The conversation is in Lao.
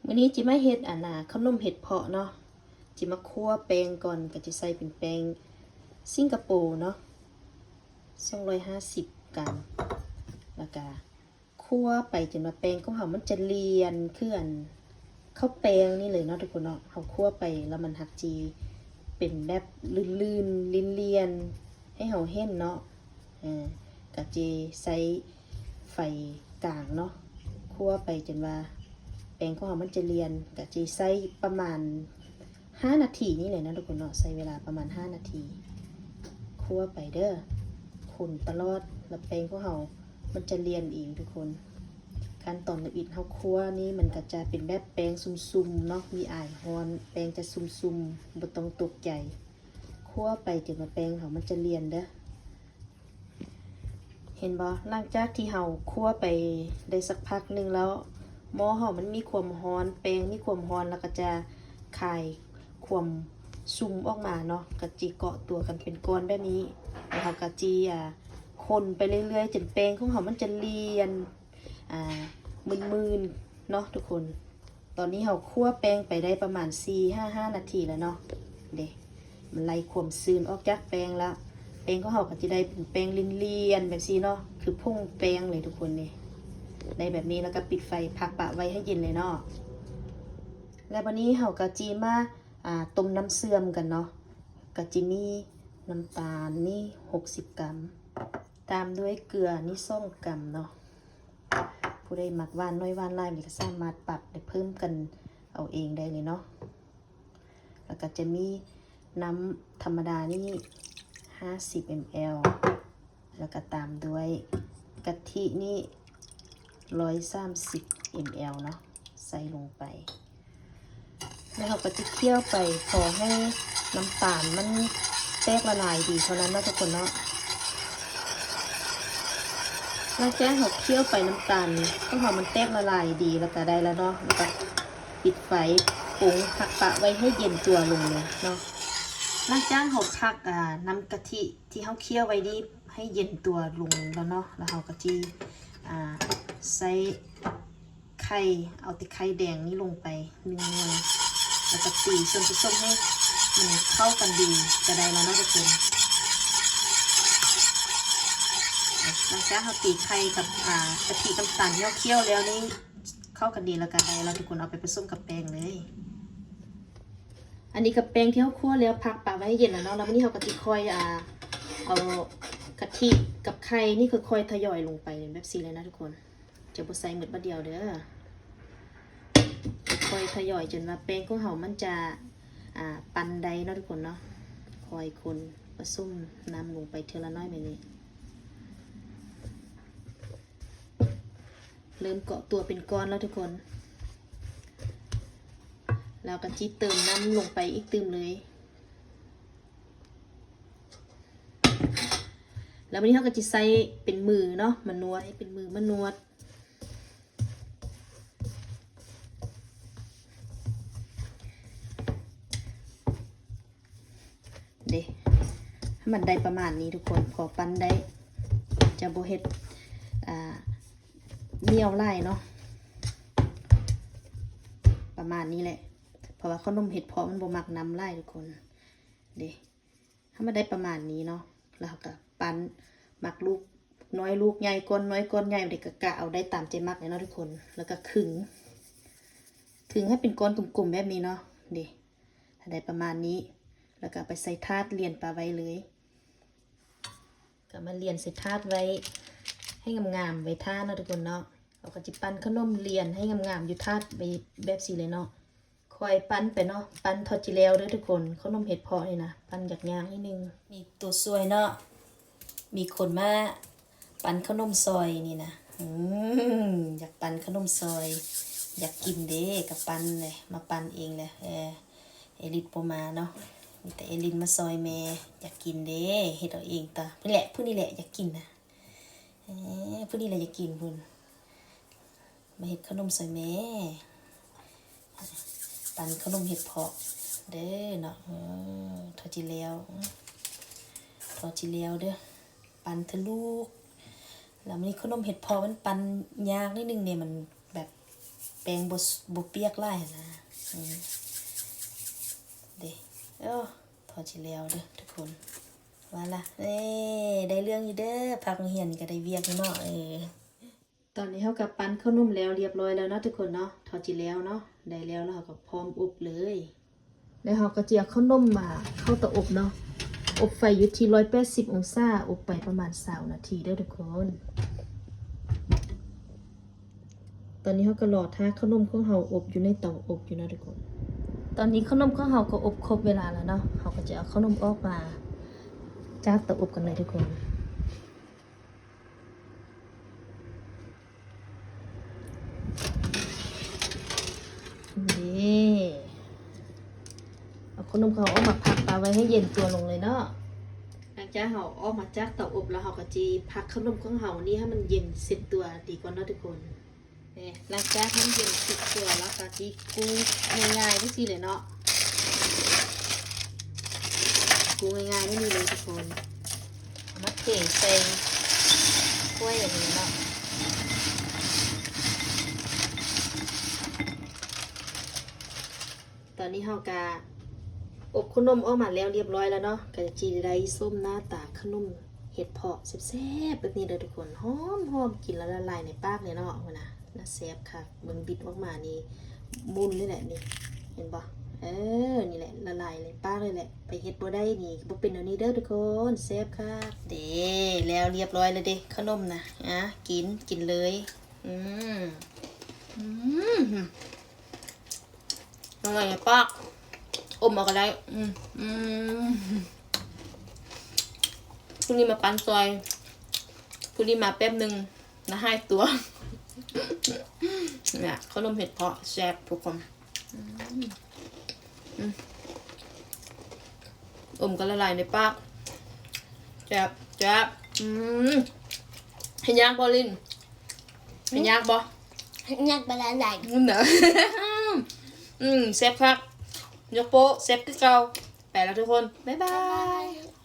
ມື້ນີ້ຈິມາເຮັດອັນນ່າ ເຂົ້າໜົມເຫັດເຜາະເນາະ. ຈິມາຂົ້ວແປ້ງກ່ອນ ກໍຈະໃສ່ເປັນແປ້ງສິງກະໂປເນາະ ສອງຮ້ອຍຫ້າສິບກຣາມ ແລ້ວກະ ຂົ້ວໄປຈົນວ່າແປ້ງຂອງເຮົາມັນຈະລຽນຄືອັນເຂົ້າແປ້ງນີ້ເລີຍເນາະທຸກຄົນເນາະ. ເຮົາຂົ້ວໄປແລ້ວມັນຮັກຈີເປັນແບບລື່ນໆ ລຽນໆ ໃຫ້ເຮົາເຫັນເນາະ. ເອີ ກະຈີໃຊ້ໄຟກາງເນາະ ຂົ້ວໄປຈົນວ່າແປ້ງຂອງເຮົາມັນຈະລຽນ. ກະຈີໃຊ້ປະມານ ຫ້ານາທີນີ້ແຫຼະເນາະທຸກຄົນເນາະ ໃຊ້ເວລາປະມານຫ້ານາທີ. ຂົ້ວໄປເດີ ຄົນຕະຫຼອດ ແລ້ວແປ້ງຂອງເຮົາມັນຈະລຽນເອງທຸກຄົນ. ຂັ້ນຕອນທຳອິດເຮົາຂົ້ວນີ້ ມັນກໍຈະເປັນແບບແປ້ງຊຸ່ມໆເນາະ ມີອາຍຮ້ອນ ແປ້ງຈະຊຸ່ມໆ ບໍ່ຕ້ອງຕົກໃຈ. ຂົ້ວໄປຈົນວ່າແປ້ງເຮົາມັນຈະລຽນເດີ. ເຫັນບໍ່? ຫຼັງຈາກທີ່ເຮົາຂົ້ວໄປໄດ້ສັກພັກໜຶ່ງແລ້ວ ໝໍ້ເຮົາມັນມີຄວາມຮ້ອນ ແປ້ງມີຄວາມຮ້ອນ ແລ້ວກໍຈະຄາຍຄວາມຊຸ່ມອອກມາເນາະ ກໍຈະເກາະຕົວກັນເປັນກ້ອນແບບນີ້. ແລ້ວເຮົາກໍຈະ ອາ ຄົນໄປເລື້ອຍໆ ຈົນແປ້ງຂອງເຮົາມັນຈະລຽນ ອາ ມື່ນໆເນາະທຸກຄົນ. ຕອນນີ້ເຮົາຂົ້ວແປ້ງໄປໄດ້ປະມານສີ່ຫາຫ້ານາທີແລ້ວເນາະ ເດ້ ມັນໄລ່ຄວາມຊື້ນອອກຈາກແປ້ງລະ. ແປ້ງຂອງເຮົາກໍຈະໄດ້ເປັນແປ້ງລຽນໆແບບຊີ້ເນາະ ຄືຜົງແປ້ງເລີຍທຸກຄົນເດ້. ໄດ້ແບບນີ້ແລ້ວກໍປິດໄຟ ພັກປະໄວ້ໃຫ້ເຢັນເລີຍເນາະ. ແລ້ວບາດນີ້ເຮົາກໍຈະມາ ອາ ຕົ້ມນ້ຳເຊື່ອມກັນເນາະ. ກໍຈະມີນ້ຳຕານນີ້ຫົກສິບກຣາມ ຕາມດ້ວຍເກືອນີ້ສອງກຣາມເນາະ. ຜູ້ໃດມັກຫວານໜ້ອຍຫວານຫຼາຍ ມັນກໍສາມາດປັບ ແລະ ເພີ່ມກັນເອົາເອງໄດ້ເລີຍເນາະ. ແລ້ວກໍຈະມີນ້ຳທຳມະດານີ້ຫ້າສິບເອັມແອລ ແລ້ວກໍຕາມດ້ວຍກະທິນີ້ຮ້ອຍສາມສິບເອັມແອລເນາະ ໃສ່ລົງໄປ. ແລ້ວເຮົາກໍຈະຄ້ຽວໄປພໍໃຫ້ນ້ຳຕານມັນແຕກລະລາຍດີເທົ່ານັ້ນເນາະທຸກຄົນເນາະ. ຫຼັງຈາກເຮົາຄ້ຽວໄປ ນ້ຳຕານຂອງເຮົາມັນແຕກລະລາຍດີແລ້ວກໍໄດ້ແລ້ວເນາະ ແລ້ວກໍປິດໄຟ ປົງ ພັກປະໄວ້ໃຫ້ເຢັນຕົວລົງເລີຍເນາະ. ຫຼັງຈາກເຮົາພັກ ອາ ນ້ຳກະທິທີ່ເຮົາຄ້ຽວໄວ້ນີ້ໃຫ້ເຢັນຕົວລົງແລ້ວເນາະ ແລ້ວເຮົາກໍຈະ ອາ ໃສ່ ໄຂ່ ເອົາແຕ່ໄຂ່ແດງນີ້ລົງໄປໜຶ່ງໜ່ວຍ ແລ້ວກໍຕີສ່ວນປະສົມໃຫ້ມັນເຂົ້າກັນດີກໍໄດ້ແລ້ວເນາະທຸກຄົນ. ຫຼັງຈາກເຮົາຕີໄຂ່ກັບ ອາ ກະທິ ນ້ຳຕານທີ່ເຮົາຄ້ຽວແລ້ວນີ້ເຂົ້າກັນດີແລ້ວກໍໄດ້ແລ້ວທຸກຄົນ ເອົາໄປປະສົມກັບແປ້ງເລີຍ. ອັນນີ້ກໍແປ້ງທີ່ເຮົາຂົ້ວແລ້ວ ພັກປະໄວ້ໃຫ້ເຢັນແລ້ວເນາະ. ແລ້ວບາດນີ້ເຮົາກໍຊິຄ່ອຍ ອາ ເອົາກະທິກັບໄຂ່ນີ້ຄ່ອຍໆທະຍອຍລົງໄປແບບຊີ້ເລີຍນະທຸກຄົນ. ຈະບໍ່ໃສ່ໝົດບາດດຽວເດີ ຄ່ອຍທະຍອຍຈົນວ່າແປ້ງຂອງເຮົາມັນຈະ ອາ ປັນໄດ້ເນາະທຸກຄົນເນາະ. ຄ່ອຍຄົນປະສົມນ້ຳລົງໄປເທື່ອລະໜ້ອຍແບບນີ້ ເລີ່ມເກາະຕົວເປັນກ້ອນແລ້ວທຸກຄົນ ແລ້ວກໍຈິເຕີມນ້ຳລົງໄປອີກຕື່ມເລີຍ. ແລ້ວບາດນີ້ເຮົາກໍຈະໃຊ້ເປັນມືເນາະ ມານວດ ໃຊ້ເປັນມືມານວດເດ້ ໃຫ້ມັນໄດ້ປະມານນີ້ທຸກຄົນ ພໍປັ້ນໄດ້ ຈະບໍ່ເຮັດ ອ່າ ໜຽວຫຼາຍເນາະ ປະມານນີ້ແຫຼະ ເພາະວ່າເຂົ້າໜົມເຫັດເຜາະມັນບໍ່ມັກນ້ຳຫຼາຍທຸກຄົນເດ້. ໃຫ້ມັນໄດ້ປະມານນີ້ເນາະ ແລ້ວເຮົາກໍປັ້ນ ມັກລູກນ້ອຍລູກໃຫຍ່ ກ້ອນນ້ອຍກ້ອນໃຫຍ່ ມັນໄດ້ກະ ກະເອົາໄດ້ຕາມໃຈມັກເລີຍເນາະທຸກຄົນ. ແລ້ວກໍຂຶງ ຂຶງໃຫ້ເປັນກ້ອນກົມໆແບບນີ້ເນາະ ເດ້ ໃຫ້ໄດ້ປະມານນີ້ ແລ້ວກໍເອົາໄປໃສ່ຖາດລຽນປະໄວ້ເລີຍ. ກໍມາລຽນໃສ່ຖາດໄວ້ໃຫ້ງາມໆ ໄວ້ຖ້າເນາະທຸກຄົນເນາະ. ເຮົາກໍຊິປັ້ນເຂົ້າໜົມລຽນໃຫ້ງາມໆຢູ່ຖາດໄວ້ແບບຊີ້ເລີຍເນາະ. ຄ່ອຍປັ້ນໄປເນາະ ປັ້ນເທົ່າຈິແລ້ວເດີທຸກຄົນ. ເຂົ້າໜົມເຫັດເຜາະນີ້ນະ ປັ້ນຍາກໆໜ້ອຍໜຶ່ງ. ມີຕົວຊ່ວຍເນາະ ມີຄົນມາປັ້ນເຂົ້າໜົມຊ່ອຍນີ້ນະ. ອືມ ຢາກປັ້ນເຂົ້າໜົມຊ່ອຍ ຢາກກິນເດ້ ກໍປັ້ນເລີຍ ມາປັ້ນເອງເລີຍ. ເອ ເອລິດບໍ່ມາເນາະ ມີແຕ່ເອລິນມາຊ່ອຍແມ່. ຢາກກິນເດ້ ເຮັດເອົາເອງຕະ ຜູ້ນີ້ແຫຼະ ຜູ້ນີ້ແຫຼະຢາກກິນນະ. ເອີ ຜູ້ນີ້ແຫຼະຢາກກິນພຸ້ນ ມາເຮັດເຂົ້າໜົມຊ່ອຍແມ່ ປັ້ນເຂົ້າໜົມເຫັດເຜາະເດີເນາະ. ເອີ ເທົ່າຈິແລ້ວ ເທົ່າຈິແລ້ວເດີ ປັ້ນເທື່ອລູກ. ແລ້ວມັນນີ້ເຂົ້າໜົມເຫັດເຜາະມັນປັ້ນຍາກໜ້ອຍໜຶ່ງເດ ມັນແບບ ປງບໍ່ ບໍ່ປຽກຫຼາຍຫັ້ນນະ. ເອີ ເດ້ ໂອ້ ພໍຊິແລ້ວເດີທຸກຄົນ. ວ່າລະ ເອີ ໄດ້ເລື່ອງຢູ່ເດີ ພັກໂຮງຮຽນນີ້ກໍໄດ້ວຽກຢູ່ເນາະ. ເອີ ຕອນນີ້ເຮົາກໍປັ່ນເຂົ້າໜົມແລ້ວລຽບຮ້ອຍແລ້ວເນາະທຸກຄົນເນາະ. ເທົ່າຈິແລ້ວເນາະ ໄດ້ແລ້ວ ແລ້ວເຮົາກໍພ້ອມອົບເລີຍ. ແລ້ວເຮົາກໍຈະເອົາເຂົ້າໜົມມາເຂົ້າເຕົາອົບເນາະ. ອົບໄຟຢູ່ທີ່ຮ້ອຍແປດສິບອົງສາ ອົບໄປປະມານຊາວນາທີເດີທຸກຄົນ. ຕອນນີ້ເຮົາກໍລໍຖ້າເຂົ້າໜົມຂອງເຮົາອົບຢູ່ໃນເຕົາອົບຢູ່ເນາະທຸກຄົນ. ຕອນນີ້ເຂົ້າໜົມຂອງເຮົາກໍອົບຄົບເວລາແລ້ວເນາະ. ເຮົາກໍຈະເອົາເຂົ້າໜົມອອກມາຈາກເຕົາອົບກັນເລີຍທຸກຄົນ. ເດ້ ເອົາເຂົ້າໜົມເຮົາອອກມາພັກປະໄວ້ໃຫ້ເຢັນຕົວລົງເລີຍເນາະ. ຫຼັງຈາກເຮົາອອກມາຈາກເຕົາອົບແລ້ວ ເຮົາກໍຈະພັກເຂົ້າໜົມຂອງເຮົານີ້ໃຫ້ມັນເຢັນເຊັດຕົວດີກ່ອນເນາະທຸກຄົນ. ນີ້ ຫຼັງຈາກມັນເຢັນເຊັດຕົວແລ້ວ ກໍຊິກູ້ງ່າຍໆ ຈັ່ງຊີ້ເລີຍເນາະ. ກູ້ງ່າຍໆ ແບບນີ້ເລີຍທຸກຄົນ. ເອົາມາເທໃສ່ຖ້ວຍແບບນີ້ເນາະ. ຕອນນີ້ເຮົາກະອົບເຂົ້າໜົມອອກມາແລ້ວລຽບຮ້ອຍແລ້ວເນາະ. ກະຊິໄດ້ຊົມໜ້າຕາເຂົ້າໜົມເຫັດເຜາະແຊບໆ ແບບນີ້ເດີທຸກຄົນ. ຫອມໆ ກິນແລ້ວລະລາຍໃນປາກເລີຍເນາະ. ພຸ້ນນະ ໜ້າແຊບຄັກ. ເບິ່ງບິດອອກມານີ້ ໝຸ່ນເລີຍແຫຼະນີ້ ເຫັນບໍ່? ເອີ ນີ້ແຫຼະ ລະລາຍໃນປາກເລີຍແຫຼະ. ໃຜເຮັດບໍ່ໄດ້ນີ້ ບໍ່ເປັນແນວນີ້ເດີທຸກຄົນ. ແຊບຄັກ. ເດ້ ແລ້ວລຽບຮ້ອຍແລ້ວເດ້ ເຂົ້າໜົມນະ. ອາ ກິນ ກິນເລີຍ. ອືມ ອືມ ອະຮ່ອຍປາກ ອົມເອົາກໍໄດ້. ອືມ ອືມ ຜູ້ນີ້ມາປັ້ນຊ່ອຍ ຜູ້ນີ້ມາແປັບໜຶ່ງ ລະຫາຍຕົວ. ເນຍ ເຂົ້າໜົມເຫັດເຜາະແຊບທຸກຄົນ. ອືມ ອືມ ອົມກໍລະລາຍໃນປາກ. ແຊບ ແຊບ. ອືມ ເຫັນຍັງບໍ່ລິນ? ເຫັນຍັງບໍ່? ເຫັນຍັງບໍ່ລະລາຍ. ອືມ ເນາະ. ອືມ ແຊບຄັກ. ຍົກໂປ້ ແຊບຄືເກົ່າ. ໄປແລ້ວທຸກຄົນ ບາຍບາຍ.